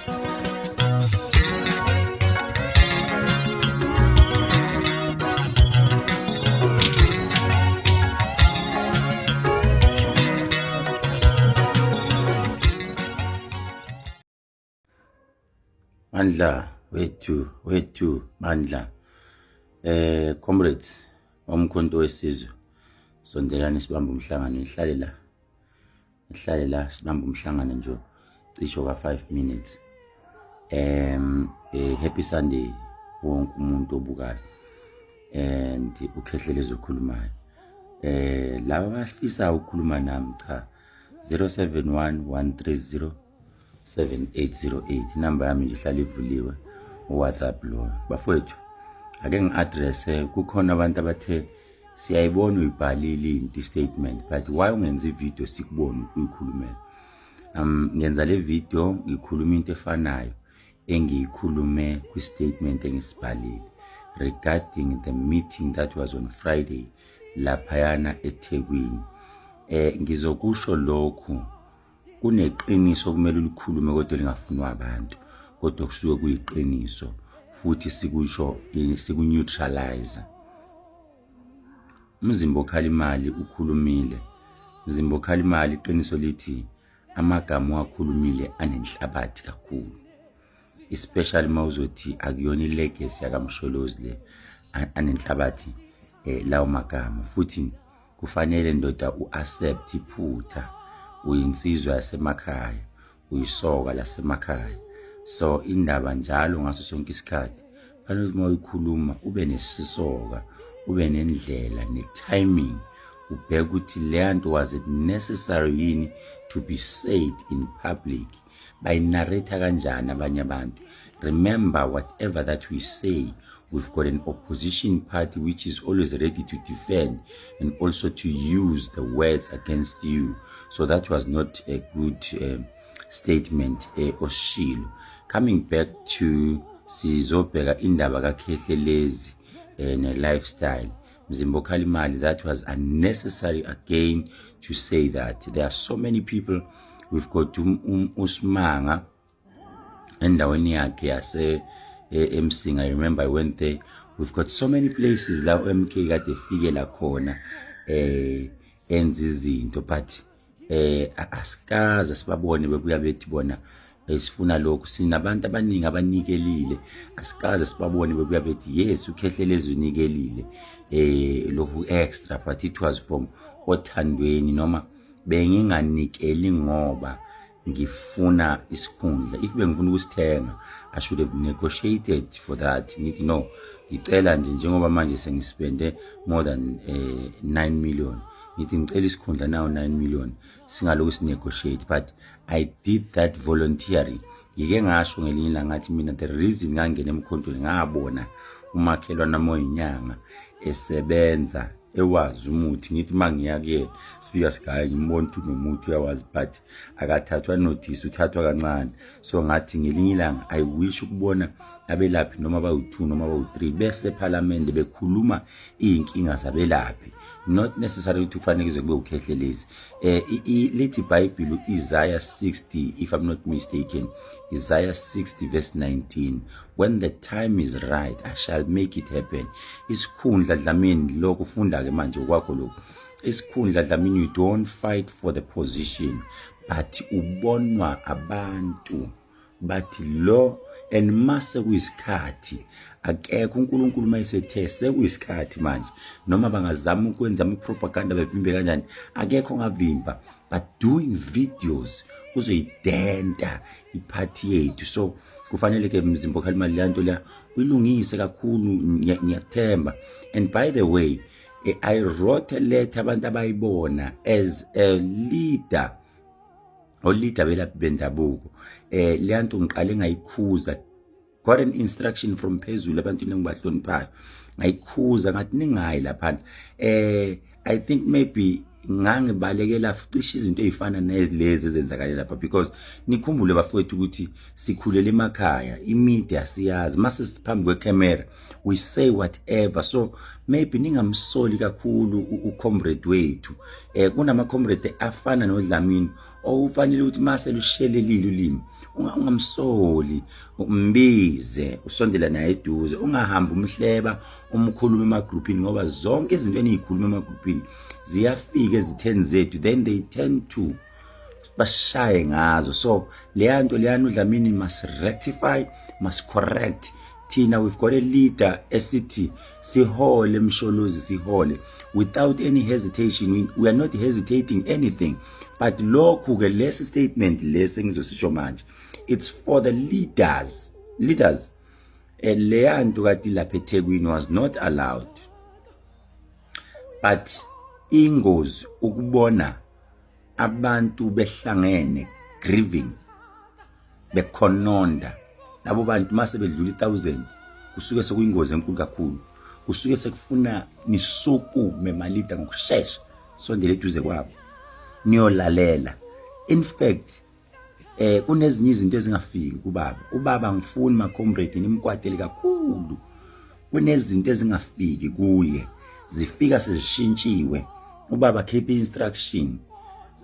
Mandla wethu wethu mandla, comrades oMkhonto weSizwe, sondelani sibambe umhlangano. Nihlale la, nihlale la, sibambe umhlangano nje cisho ka 5 minutes. Happy Sunday wonke umuntu obukayo and uKhehlelezi okhulumayo. Laba abafisa ukukhuluma nami, cha, 071 130 7808, inamba yami nje ihlala ivuliwe, uWhatsApp lo. Bafowethu, ake ngi-addresse, kukhona abantu abathe siyayibona uyibhalile into, i-statement, but why ungenza ividiyo sikubone uyikhulumela? Ngenza le video, ngikhuluma into efanayo engiyikhulume kwi-statement engisibhalile regarding the meeting that was on Friday laphayana eThekwini. Ngizokusho lokhu, kuneqiniso okumele ulikhulume kodwa lingafunwa abantu, kodwa kusuke kuyiqiniso futhi sikusho siku-neutralize. Umzimba okhala imali ukhulumile, mzimba okhala imali, iqiniso lithi amagama owakhulumile anenhlabathi kakhulu, especially uma uzothi akuyona ilegacy yakaMsholozi le, anenhlabathi lawo magama. Futhi kufanele ndoda u-accept iphutha, uyinsizwa yasemakhaya, uyisoka lasemakhaya, so indaba njalo ngaso sonke isikhathi fanele ukuthi uma uyikhuluma ube nesisoka, ube nendlela ne-timing, ubheke ukuthi leya nto was it necessary yini to be said in public, bayinarrate kanjani abanye abantu. Remember, whatever that we say, we've got an opposition party which is always ready to defend and also to use the words against you. So that was not a good statement oshilo. Coming back to, sizobheka indaba kaKhehlelezi ne-lifestyle, mzimba okhala imali, that was unnecessary again to say that. There are so many people. We've got uSimanga endaweni yakhe yase eMsinga. I remember I went there. We've got so many places la MK kade efikela khona enza izinto, but asikaze sibabone bebuya bethi bona sifuna lokhu. Sinabantu abaningi abanikelile, asikaze sibabone bebuya bethi yes, uKhehlelezi unikelile lokhu extra, but it was from othandweni, noma benginganikeli ngoba ngifuna isikhundla. If bengifuna ukusithenga, I should have negotiated for that, ngithi no, ngicela nje, njengoba manje sengispende more than 9 million, ngithi ngicela isikhundla now, 9 million, singaloku sinegotiate. But I did that volunteering. Ngike ngasho ngelinye ilanga ngathi mina the reason ngangena eMkhontweni, ngabona umakhelwane oyinyanga esebenza, ewazi umuthi. Ngithi uma ngiya kuyena, sifika sigaye, ngimbona ukuthi unomuthi, uyawazi, but akathathwa notice, uthathwa kancane. So ngathi ngelinye ilanga I wish ukubona abelaphi noma bawu-2 noma bawu-3 bese ephalamende bekhuluma iy'nkinga zabelaphi, not necessarily ukuthi kufanele kuze kube uKhehlelezi. Lithi iBhayibheli, Isaiah 60, if I'm not mistaken, Isaiah 60 verse 19, "When the time is right, I shall make it happen." Isikhundla, Dlamini, lokhu ufunda ke manje kwakho lokhu, isikhundla, Dlamini, you don't fight for the position, but ubonwa abantu bathi lo, and mase kuyisikhathi akekho uNkulunkulu mayisethe sekuyisikhathi manje, noma bangazama ukwenza ama-propaganda bevimbe kanjani, akekho ongavimba. But doing videos kuzoyidenta iphathi yethu, so kufanele ke mzimba okhala imali leya nto leya uyilungise kakhulu. Ngiyakuthemba. And by the way, I wrote a letter, abantu abayibona as a leader, oleader belaphi bendabuko. Leya nto ngiqale ngayikhuza, got an instruction from phezulu ebantwini engibahloniphayo, ngayikhuza ngathi ningayi laphana. I think maybe ngangibalekela cishe izinto ey'fana nelezi ezenzakale lapha, because nikhumbule bafowethu ukuthi sikhulele emakhaya, imedia siyazi, mase siphambi kwecamera we say whatever. So maybe ningamsoli kakhulu ucomrade wethu. Kunama comrade afana noDlamini okufanele ukuthi mase lushelelile ulimi. Ungamsoli, umbize, usondela naye eduze, ungahambi umhleba umkhuluma emagroupini, ngoba zonke izinto eniyikhuluma emagroupini ziyafika ezitheni zethu, then they tend to bashaye ngazo. So leya nto leyana uDlamini must rectify, must correct. Thina we've got a leader esithi sihole Msholozi, sihole without any hesitation. We are not hesitating anything, but lokhu ke, lesi statement lesi engizosisho manje, it's for the leaders. Leaders, leya nto kade lapha eThekwini was not allowed, but ingozi ukubona abantu behlangene grieving, bekhononda. Labo bantu mase bedlula i1000, kusuke sekuyingozi enkulu kakhulu, kusuke sekufuna nisukume ma-leader ngokushesha, sondele eduze kwabo, niyolalela. In fact, kunezinye izinto ezingafiki kubaba. Ubaba ngifuni ma comrade nimkwatele kakhulu. Kunezinto ezingafiki kuye, zifika sezishintshiwe. Ubaba keep instruction,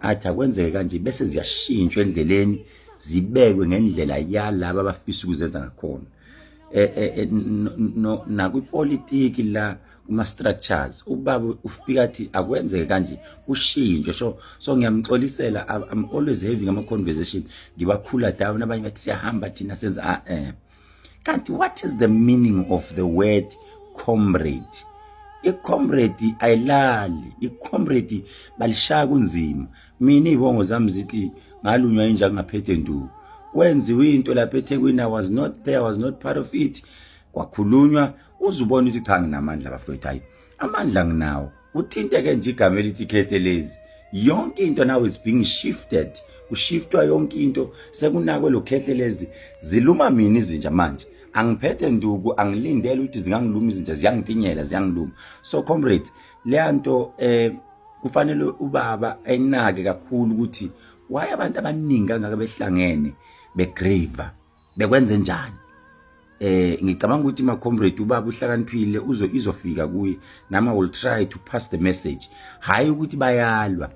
athi akwenzeke kanje, bese ziyashintshwa endleleni, zibekwe ngendlela yalaba abafisa ukuzenza ngakhona. No, nakwipolitiki la, kuma structures, ubaba ufika athi akwenzeke kanje, kushintshwe. So ngiyamxolisela. I'm always having ama conversation, ngibakhula down. Abanye bathi siyahamba thina, senza kanti what is the meaning of the word comrade? I-comrade ayilali, i-comrade balishaya kunzima. Mina izibongo zami zithi ngalunywa inja ngaphethe nduku. Kwenziwe into lapha eThekwini, I was not there, I was not part of it. Kwakhulunywa, uzubona ukuthi cha, nginamandla bafowethu. Hayi, amandla nginawo. Uthinteke nje igama elithi Khehlelezi, yonke into now it's being shifted, kushiftwa yonke into, sekunakwe lo Khehlelezi. Ziluma mina izinja manje, angiphethe nduku, angilindele ukuthi zingangiluma izinja, ziyangitinyela, ziyangiluma. So comrade, leya nto kufanele ubaba ayinake kakhulu ukuthi why abantu abaningi kangaka behlangene begrieve, bekwenze njani. Ngicabanga ukuthi ma comrade, ubaba uhlakaniphile, uzo izofika kuye. Nami I will try to pass the message. Hayi ukuthi bayalwa,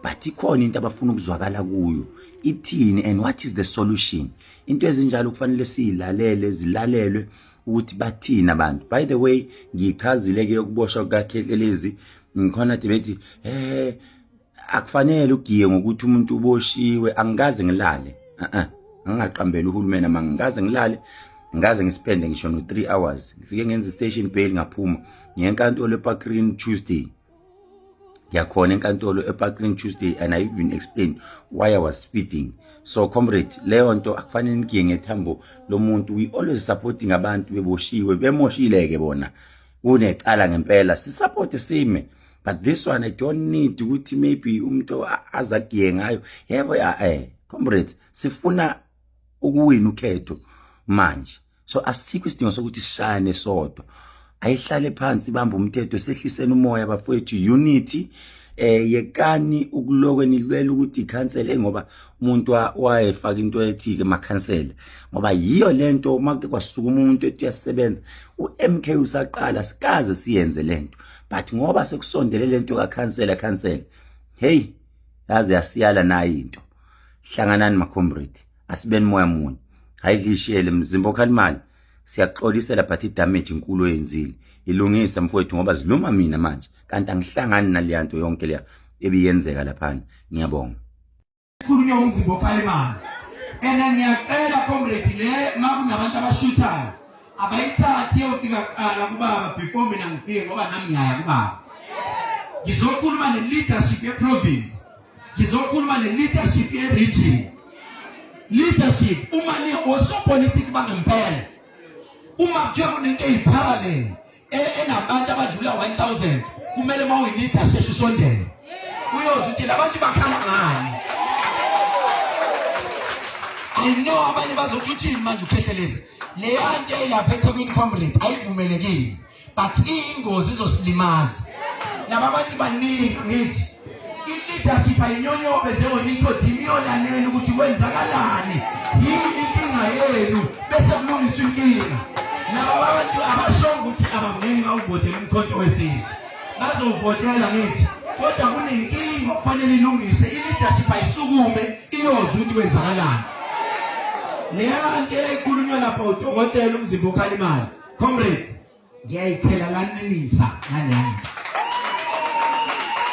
but ikhona into abafuna ukuzwakala kuyo, ithini and what is the solution. Into ezinjalo kufanele siyilalele, zilalelwe ukuthi bathini abantu. By the way, ngichazile ke ukuboshwa kukaKhehlelezi. Ngikhona kade bethi akufanele ugiye ngokuthi umuntu uboshiwe. Angikaze ngilale, angingaqambela uhulumeni ama ngikaze ngilale, ngikaze ngispende ngisho no 3 hours. Ngifike ngenza station bail, ngaphuma ngiyenkantolo eParkgreen Tuesday. Ngiyakhona enkantolo eParkgreen Tuesday and I even explained why I was speeding. So comrade, leyo nto akufanele nigiye ngethambo lomuntu. We always supporting abantu beboshiwe, bemoshile ke bona, kunecala ngempela, sisupport, sime. But this one I don't need ukuthi maybe umuntu azagiye ngayo. Yebo ya, comrade, sifuna ukuwina ukhetho manje, so asikho isidingo sokuthi sishayane sodwa. Ayihlale phansi, ibambe umthetho, sehliseni umoya bafowethu, unity. Yekani ukuloko nilwela ukuthi ikhansela, ngoba umuntu wayefaka into ethi ke makhansela, ngoba yiyo lento. Make kwasukuma umuntu ethi uyasebenza, uMK usaqala, sikaze siyenze lento, but ngoba sekusondele lento kakhansela, khansela, hey, yaze yasiyala nayo into. Hlanganani ma comrade, asibeni moya munye. Hayidlishele mzimba okhalimali, siyaxolisela, but idamage inkulu oyenzile, ilungisa mfowethu, ngoba ziluma mina manje, kanti angihlangani naleya nto yonke leya ebiyenzeka laphana. Ngiyabonga. Khulunywa umzimba okhalimali, and ngiyacela comrade, le makunabantu abashuthayo, abayithathi iyofika kuqala kubaba before mina ngifike, ngoba nami ngiyaya kubaba, ngizokhuluma ne-leadership ye-province, ngizokhuluma ne-leadership ye-region. Leadership, uma ni osopolitiki bangempela, uma kuthiwa kunento eyi-parallel enabantu abadlula 1000, kumele uma uyi-leader sheshe usondele, uyoza ukuthi labantu bakhala ngani. I know abanye bazothi uthini manje uKhehlelezi. Leya nto eyilapha eThekwini comrade ayivumelekile, but iyingozi, izosilimaza. Laba bantu baningi, ngithi i-leadership ayinyonyobe njengoNicodim, iyolalela ukuthi kwenzakalani, yini inkinga yenu, bese kulungiswa inkinga. Laba bantu abashongo ukuthi abangeke bawuvotele uMkhonto weSizwe, bazowuvotela ngithi, kodwa kunenkinga okufanele ilungiswe. I-leadership ayisukume iyozwa ukuthi kwenzakalani. Leya nto eyayikhulunywa lapha udokotela umzimba okhala imali. Comrades, ngiyayiqhelalanisa ngaleya nto.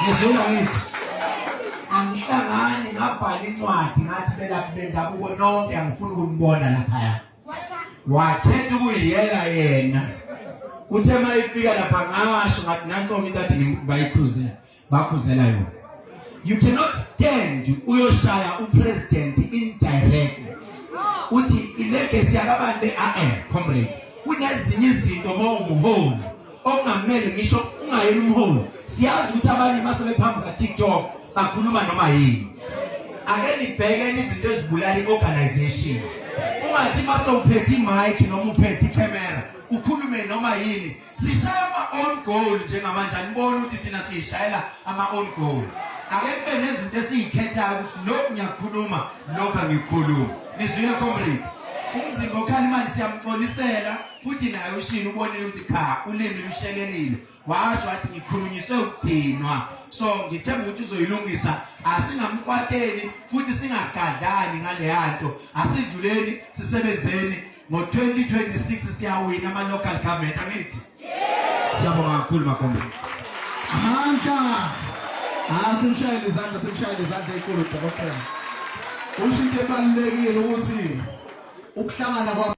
Ngizula ngithi angihlangani ngabhala incwadi ngathi belaphi bendabuko nonke angifuni ukunibona laphaya. Wakhetha ukuyiyela yena. Uthe uma ifika lapha ngasho ngathi nanso into ade bayikhuzela. Bakhuzela yona. You cannot stand uyoshaya upresident indirectly. Uthi ilegacy yakabantu eh comrade. Kunezinye izinto uma umuholi okungamele ngisho ungayena umholi. Siyazi ukuthi abanye mase bephambi ka TikTok bakhuluma noma yini. Ake nibhekeni izinto ezibulala iorganization. Ungathi mase uphethe imic noma uphethe icamera ukhulume noma yini Sishaya ama-own goal njengamanje aniboni ukuthi thina siyishayela ama-own goal. Ake kube nezinto esiyikhethayo ukuthi lokhu ngiyakhuluma lokhu angikukhulumi. Nizwile comrade? Umzimba okhala imali siyamxolisela futhi naye ushilo ubonile ukuthi cha ulimi lushelelile. Washo wathi ngikhulunyiswe ukudinwa. So ngithemba ukuthi uzoyilungisa asingamkwateli futhi singagadlani ngaleyanto. Asidluleni sisebenzeni ngo-2026 siyawina ama-local government angithi siyabonga kakhulu makhombe Amandla. Ah simshayele izandla simshayele izandla ezinkulu dokotela. Usho into ebalulekile ukuthi ukuhlangana kwa